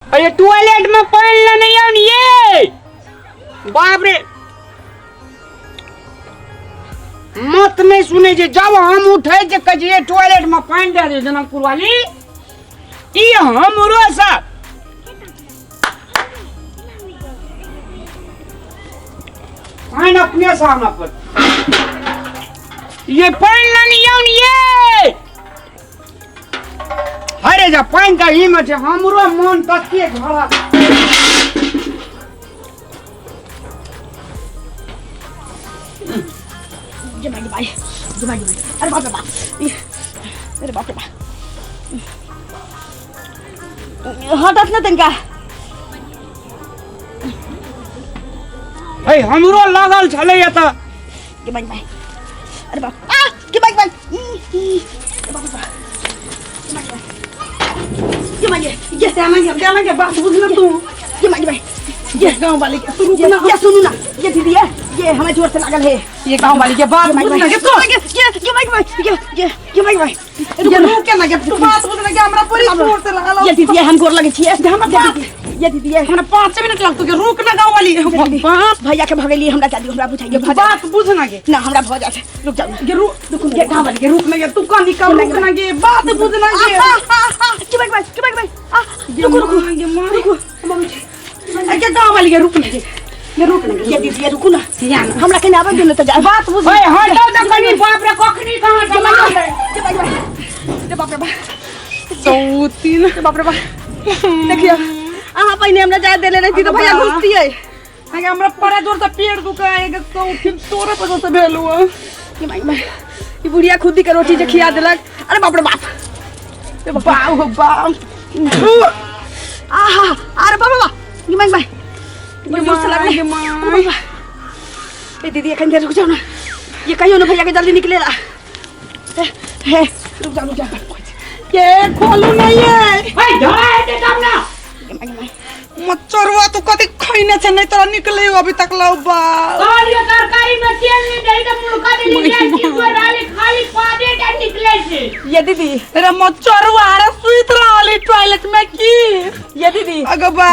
अरे टॉयलेट में पानी ला नहीं आउन ये बाप रे मत नहीं सुने जे जब हम उठे जे कहिए टॉयलेट में पानी दे दे जनकपुर वाली ई हमरो सा पानी अपने से आना पर ये पानी ला नहीं आउन ये अरे जा पानि तऽ ई मे छै हमरो मन तते घड़ा जमा जमा जमा जमा अरे बाप रे बाप अरे बाप रे बाप हटत न तनिका है हमरो लागल छलै एतऽ जमा जमा अरे बाप आ जमा जमा अरे बाप रे बाप जमा जमा जमा ये ये जाना जाना के बात बुझ ना तू जमा जमा ये गांव वाली के तू रुक ये ना ये सुनू ना ये दीदी ये ये हमें जोर से लागल है ये गांव वाली के बात ये बुझ ना के तू ये ये ये माइक माइक ये ये ये माइक माइक ये रुक के ना के तू बात बुझ ना के हमरा पूरी जोर से लागल ये दीदी हम गोर लगे छिए हमरा बात ये दीदी ये हमरा 5 मिनट लगतो के रुक ना गांव वाली बाप भैया के भगेली हमरा जादी हमरा बुझाइए तू बात बुझ ना के ना हमरा भ जात रुक जाओ के रुक रुक के गांव वाली के रुक ना के तू कनी कम रुक ना के बात बुझ ना के के माइक माइक के माइक माइक आ रुको रुको के मां रुको मम्मी के गांव वाली के रुक ना के ये रुक ना ये दीदी ये रुको ना या ना हमरा के आवे दियो न त जा बात बुझ ओए हटो तऽ कनी बाप रे कखनी कहाँ से लागल है के माइक माइक रे बाप रे बाप चौतीन रे बाप रे बाप देखियो अहाँ पहिने हमरा जाय देले रहती तऽ भैया घुसतियै अगे हमरा परे जोर से पेट दुखाए के चौथीन तोरे वजह से भेल हुआ ये माई माई ई बुढ़िया खुदी के रोटी जे खिया देलक अरे बाप रे बाप रे बाप बाप हो बाप आहा अरे बाप रे बाप ये माई माई बड़ी जोर से लागले गे माई ए दीदी एखन देर रुक जाओ ना ये कहियो ना भैया के जल्दी निकले ला हे, हे रुक जाओ रुक जाओ के खोलू नहीं है ओए धरा हेतै तब ना ये माई माई मच्छरवा तू कथी खैने छे नहीं तोरा निकले हो अभी तक लाओ बा कहलियो तरकारी में तेल नहीं दही तऽ मुड़का देली जाय छी डाली खाली पादे टा निकले छै ये दीदी अरे मच्छरवा अरे सुइत रहली टॉयलेट में की ये दीदी अगो बा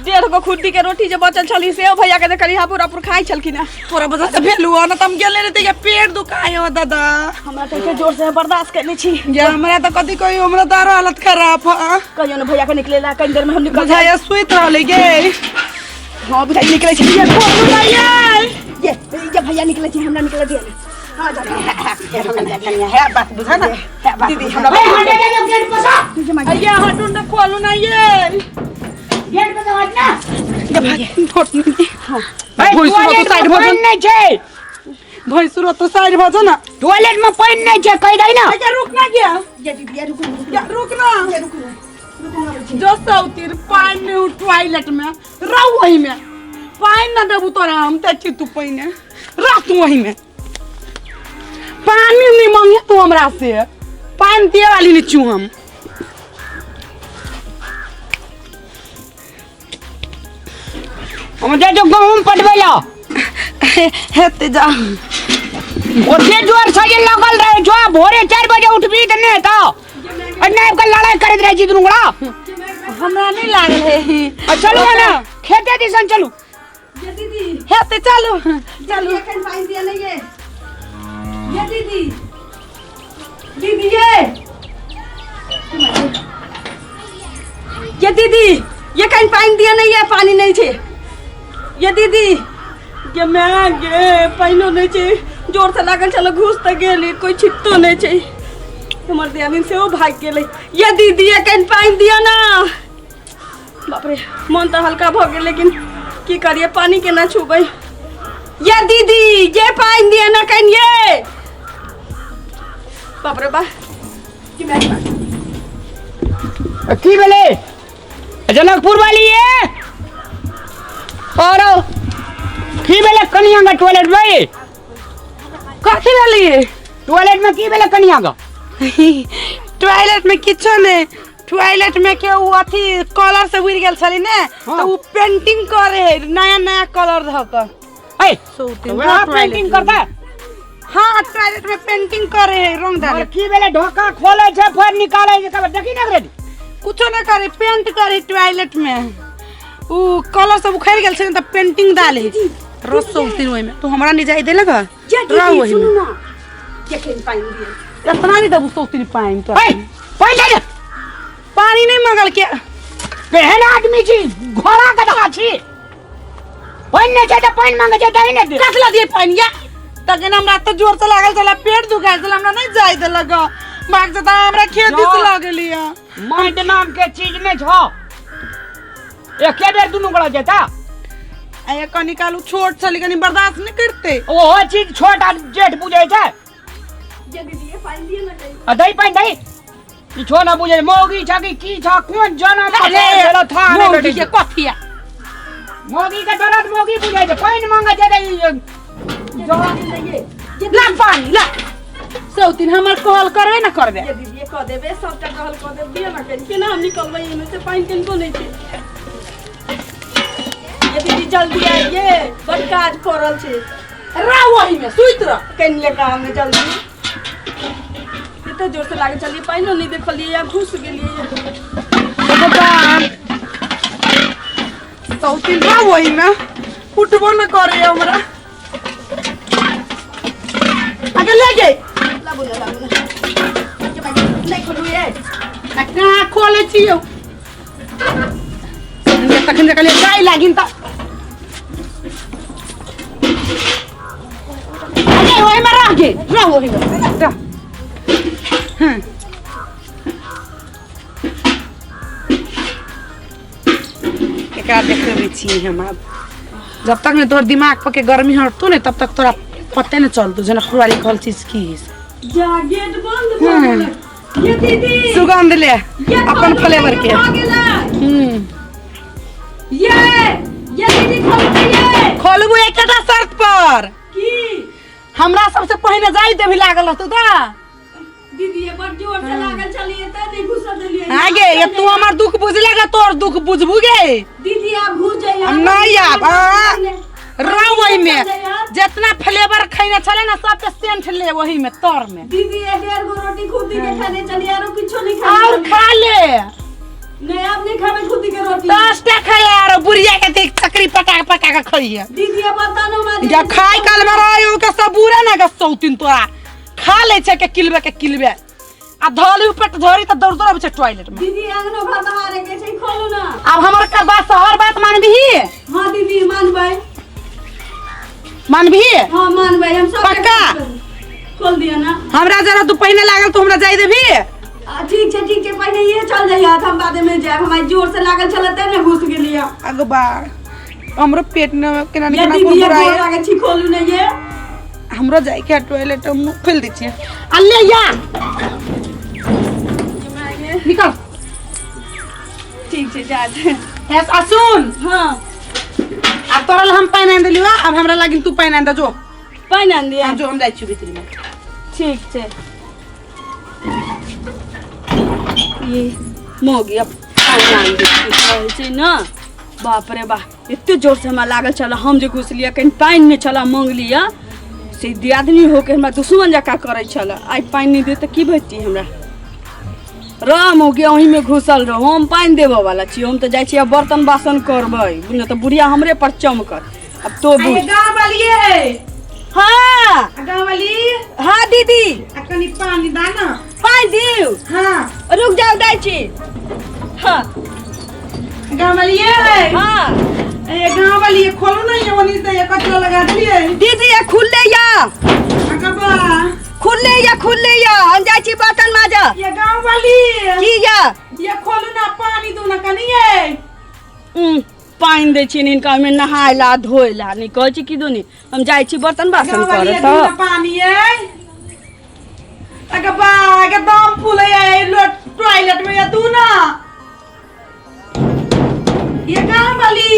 डेढ़ गो खुद्दी के रोटी जे बचल छली से भैया के देखली हापुर हापुर खाइ छलखिन हँ। तोरा वजह से भेल हुआ ना तम गेले रहते के पेट दुखाए हो दादा हमरा तऽ एते जोर से बर्दाश्त करने छी ये हमरा तो कथी कही हमरा तो आरो हालत खराब है कहियो ना भैया के निकलेला कनी देर में हम निकल जाए बुझाया सुइत रहली गे हाँ बुझाई निकले छी ये खोलू नहीं है ये ये भैया निकले छी हमरा निकले दिया ना हाँ जा है बात बुझा ना दीदी हमरा ओए हटे जा गेट पर से ये माई अरे हटू ना खोलू ना ये गेट पर से हट ना भैंसुर ओए तो साइड टॉयलेट में भजन पानि नहीं छै भैंसुर तो साइड भजो ना टॉयलेट में पानि नहीं छै कहि दही ना क्या रुक ना गया ये दीदी ये रुकू रुकू क्या रुक ना ये रुकू रुकू ना बैठी। जो सौतीर पानी में टॉयलेट में रह वही में पानी ना देबू तोरा हम देखी तू पहिने रह तू वही में पानी नहीं मांगे तू हमरा से पानी दे वाली नहीं छू हम हम जाइ छौ गहूम पटबै ला हेते जा ओते जोर से जे लागल रहे छौ भोरे 4 बजे उठबी तऽ नहि हेतौ आ नहि के लड़ाई करैत रहै छी दुनू गोड़ा हमरा नहीं लागल है आ चलू ने खेते दिसन चलू ये दीदी हेते चलू चलू ये कहीं पानी दिया नहीं है ये दीदी दीदी ये ये दीदी ये कहीं पानी दिया नहीं है पानी नहीं छे ये दीदी ये मैं गे पानियो नहीं छे जोर से लागल छल घुस तऽ गेली कोई छिपतो नहीं छे हमर दियादिन सेहो भागि गेलै ये दीदी ये कहीं पानि दिअ ना बाप रे मन तऽ हल्का भऽ गेल लेकिन की करिए पानी केना छुबै ये दीदी ये पानि दिअ ना कनि ये बाप रे बा की भेलै जनकपुर वाली ये और की भेलै कनिया के टॉयलेट में कथी भेली टॉयलेट में की भेलै कनिया के टॉयलेट में किछो नहीं टॉयलेट में के उ अथी कलर से उड़ गेल छली ने हाँ। तो उ पेंटिंग करे है नया नया कलर धऽ के ए सौतीन वएह पेंटिंग करता हाँ टॉयलेट में पेंटिंग करे है रंग और डाले की भेलै ढोका खोलै छै फेर निकालै छै कब देखी ना रे कुछो ना करे, पेंट करे टॉयलेट में। उ कलर सब उखड़ गेल छै ने, तऽ पेंटिंग डाले रस सौतीन ओहिमे। तू हमरा नहीं जाय देलक। जे रह दीदी ओहिमे। सुनू ना, केहन पानि दिए? इतना नहीं देबू सौतीन पानि तो। ए, पानि दे दे। पानी नहीं मंगल के। केहन आदमी छी, घोड़ा गधा छी? पानि नहि छै तऽ पानि मांगे छै, दही नहि दे। कथला दिए पानि या? तखन हमरा तऽ जोर से लागल छला, पेट दुखायल छला, हमरा नहीं जाय देलक। भाग से तऽ हमरा खेत दिस जा। लागलिया। मर्द नाम के चीज नहि छौ, एके बेर दुनू गोड़ा जेता। आ कनी काल उ छोट छली, कनी बर्दाश्त नहीं करते। ओहो चीज छोट आ जेठ बुझै छै। जे दीदी, ये पानि दिए ना कहीं। आ दही पानि दही। ई छो ना बुझै, मौगी छ कि की छ, कोन जनम अरे, भेलो था नहि मौगी भेटै के छै। कथिया? मौगी के दर्द मौगी बुझै छै, पानि मांगे छै तऽ ई ये ला पानी ला सौतीन, हमर कहल करबे ना करबे। ये दीदी, ये कह देबे, सबटा कहल कह देब। दिए ना कहीं, केना हम निकलबै एहिमे से? पानि कनिको नहि छै। ये दीदी, जल्दी आइए, बड़ काज पड़ल छै। रह ओही में, सुइत रह। कनि ले काम में जल्दी। कते जोर से लागल छलियै, पानिओ नहि देखलियै या घुस गेलियै। भगवान, सौतीन रह ओही में, उठबो न करे हमरा। आगे ले गए। लाबू ना, लाबू ना। ये भाई, नहि खोलू ये। आ कहाँ खोले छियौ? तखन जे कहलियै जाय लागिन तऽ अरे ओहिमे रह गे, रह ओहिमे रह। हँ, एकरा देखबै छियै हम आब। जब तक नहीं तोहर दिमाग पर के गर्मी हटतो नहीं, तब तक तोरा पते नहीं चलतो जनकपुर वाली कहल चीज की है। जा, गेट बंद भऽ गेलै। ये दीदी, सुगंध ले। ये अपन खोलू, फ्लेवर के। भऽ गेलै। ये दीदी, खोलू ये। खोलबू एकेटा शर्त पर। की? हमरा सबसे पहिने जाय देवी, लागल रहतौ तऽ। दीदी, ये बड़ जोर से लागल छलियै तऽ नहि घुसऽ देलियै। हाँ गे, ये तू हमर दुख बुझले गे, तोर दुख बुझबू गे। दीदी, आब घुस जाइए। हम नहीं आब। रह ओहिमे, जितना फ्लेवर खैने छले ना, सबके सेंट ले ओही में तर में। दीदी, ये 1.5 गो रोटी खुदी के खाने चलिए, आरो किछो नहीं खाने। और खा ले। नहीं, अब नहीं खाबे खुदी के रोटी। 10 टा खाए आरो बुढ़िया के देख, चकरी पका पका के खइहे। दीदी, ये बता नो मारे। जा खाय काल में रहो के सबूरे ना के सौतीन तोरा खा ले छै के किलबे के किलबे आ धली पेट धरी तऽ दौड़ दौड़ अबै छै टॉयलेट में। दीदी, अंगनो घर बहारे के छै, खोलू ना। आब हमर का बात, हर बात मानबही? हाँ दीदी, मानबै। मानबही? हाँ, मानबै हम सब। पक्का? खोल दिया ना। हमरा जरा तू पहिने लागल तो हमरा जाय देबही? ठीक छै, ठीक छै। पहिने ये चल जाइए, हम बादे में जाएब। हमरा जोर से लागल छलै तैं ने घुस गेलियै। अगो बा, हमरो पेट ने केना ने ये केना दीदी, ये कुरकुराए। गोर लागै छी, खोलू ने ये। हमरो जाय के टॉयलेट, हम मुँह खोल दै छियै। आ ले या, निकल। ठीक छै, जा छै। एस आ सुन। हाँ। आब तोरा ला हम पानि आनि देलियौ, आब हमरा लागिन तू पानि आनि दे, जो। पानि आनि दिअ। जो, हम जाइ छी भीतरी में। ठीक छै। ये मौगी अब पानि आनि दै छी कहै छै ने। बाप रे बा, एते जोर से हमरा लागल छल, हम जे घुसलियै, कनि पानि नहि छल, मांगलियै से दियादनी होके हमरा दुश्मन जकाँ करै छल। आइ पानि नहि दे तऽ की भेटती हमरा? रह मौगी, ओहिमे घुसल रहो, हम पानि देबऽ वाला छी। हम तऽ जाइ छी आब बर्तन बासन करबै, नहि तऽ बुढ़िया हमरे पर चमकत। अब तो बुझ। गाँव वाली। हाँ। गाँव वाली। हाँ दीदी। आ कनि पानि दा ना। पानि दिउ? हाँ। रुक जाउ, दै छी। हाँ। गाँव वाली। हाँ। ए गाँव वाली, खोलू ना ये, ओनी से ये कचरा लगा देलियै। दीदी, ये खुलले या। अगबा। खुलले या, खुलले या, हम जाइ छी बर्तन माजऽ। ये गाँव वाली। की या? ये खोलू ना, पानी दू ना कनि ये। पानि दै छियनि हिनका ओहिमे नहाय ला धोय ला, नहि कहै छी की दोनी। हम जाइ छी बर्तन बासन गाँव वाली, करऽ। ये दू ना तऽ पानी ये। अगबा, के दम फूले ये लोट टॉयलेट में, ये दू ना ये गाँव वाली।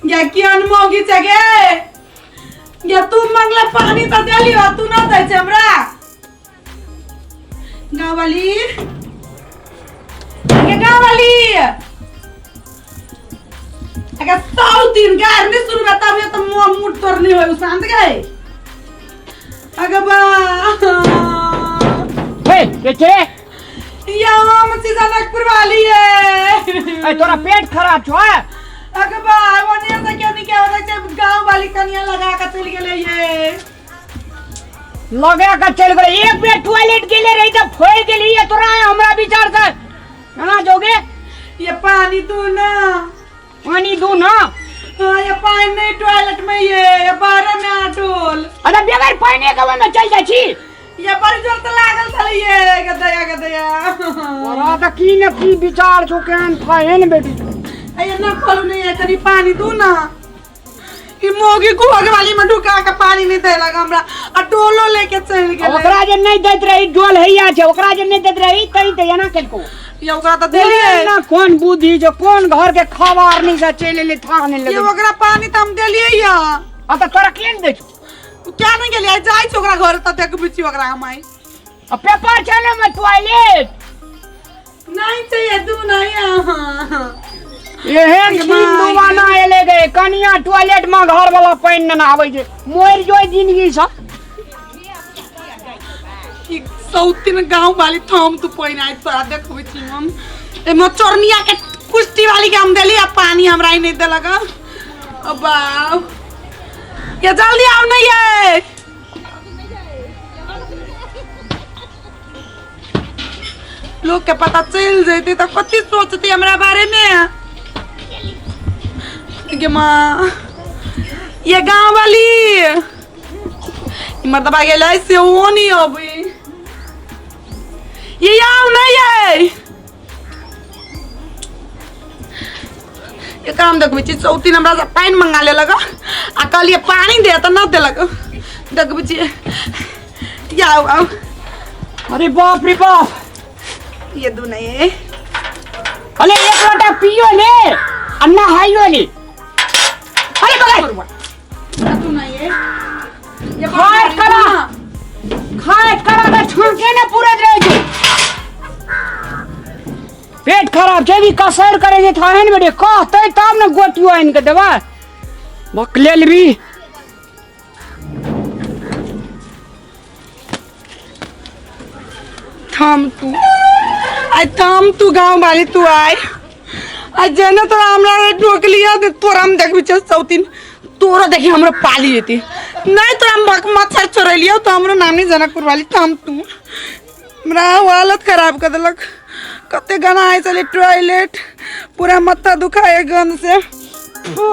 या की अनमोगी जगे या, तू मंगला पानी तो देलियो, तू ना दै छै हमरा। गाँव वाली, ये गाँव वाली, अगर 100 दिन गार नहीं सुनबे तब ये तो मुंह मुठ तोड़ नहीं होय शांत गए। अगर बा। हे, के छे? ये हम छी जनकपुर वाली है। ए तोरा पेट खराब छौ है? अगबा ओने से क्यों नहीं क्या होता छै, गांव वाली कनिया लगा के चल गेलै ये। लगा के चल गेलै, एक बेर टॉयलेट गेले रही त फोड़ गेली ये तोरा हमरा विचार से केना जोगे। ये पानी तू ना, पानी दू ना। हाँ ये पानी नहीं टॉयलेट में, ये बाहर में आटोल। अरे बगैर पानी के ओहिमे चल जाइ छी। ये बड़ी जोर से लागल छलै ये गदया गदया। तोरा त की ने की विचार छौ, केहन था बेटी। अरे ना खोलू नहीं है, कनी पानी दू ना। ई मोगी घोग वाली में ढुका के पानी नहीं देलक हमरा, आ डोलो लेके चलि गेलै। ओकरा जे नहीं दैत रही डोल हैया छै, ओकरा जे नहीं दैत रही तई त एना केलको। ये ओकरा त देलियै ना, कोन बुद्धि जो कोन घर के खबर नहीं से चलि एलै था नहीं ये लगे। ओकरा पानी त हम देलियै या। आ त तोरा किया नहीं दै छौ? क्या नहीं गेलियै, जाइ छी ओकरा घर त देखबै छी ओकरा हम आइ। आ पेपर छै ने में टॉयलेट नहीं चाहिए दू नहीं। हाँ एहन छीन दुबाना एले गे कनिया टॉयलेट में घर वाला पानि ने आबै छै, मरि जो जिंदगी से। ई सौतीन गांव वाली थम तू पानि आइ तोरा देखबै छी हम। एमे चोरनिया के कुश्ती वाली के हम देली आ पानी हमरा ई नहीं देलक। अब बाप ये जल्दी आओ नहीं ये। लोग के पता चल जैते तो कथी सोचते हमरा बारे में। गे माँ ये गांव वाली मर्दबा गेलै से वो नहीं अभी ये आओ नहीं ये। ये काम देखबै छी चौथी हमरा से पानि मंगा लेलक आ कहलियै पानी दे तऽ न देलक। देखबै छी आओ आओ। अरे बाप रे बाप ये दू नहीं है। अरे एक लोटा पियो ले आ नहाइयो ले। अरे बगैर तू नहीं है। ये खाए करा खाए करा के छुड़के ने पूरा रहे छौ। पेट खराब छै भी कसर करे जे थाहन बेटे कहते तब ने गोटियो आनि के देबै बकलेल भी। थम तू आई, थम तू गांव वाली तू आय आ जेना तोरा हमरा ढोकलिया ते तोरा हम देखबी छै सौतीन तोरा देखी हमरो पाली जेती नहीं तोरा हम मच्छर चोरेलियो तो हमरो नाम नहीं जनकपुर वाली। थम तू हमरा हालत खराब कर देलक। कते गाना आइ चले टॉयलेट पूरा माथा दुखाए गंध से। फू।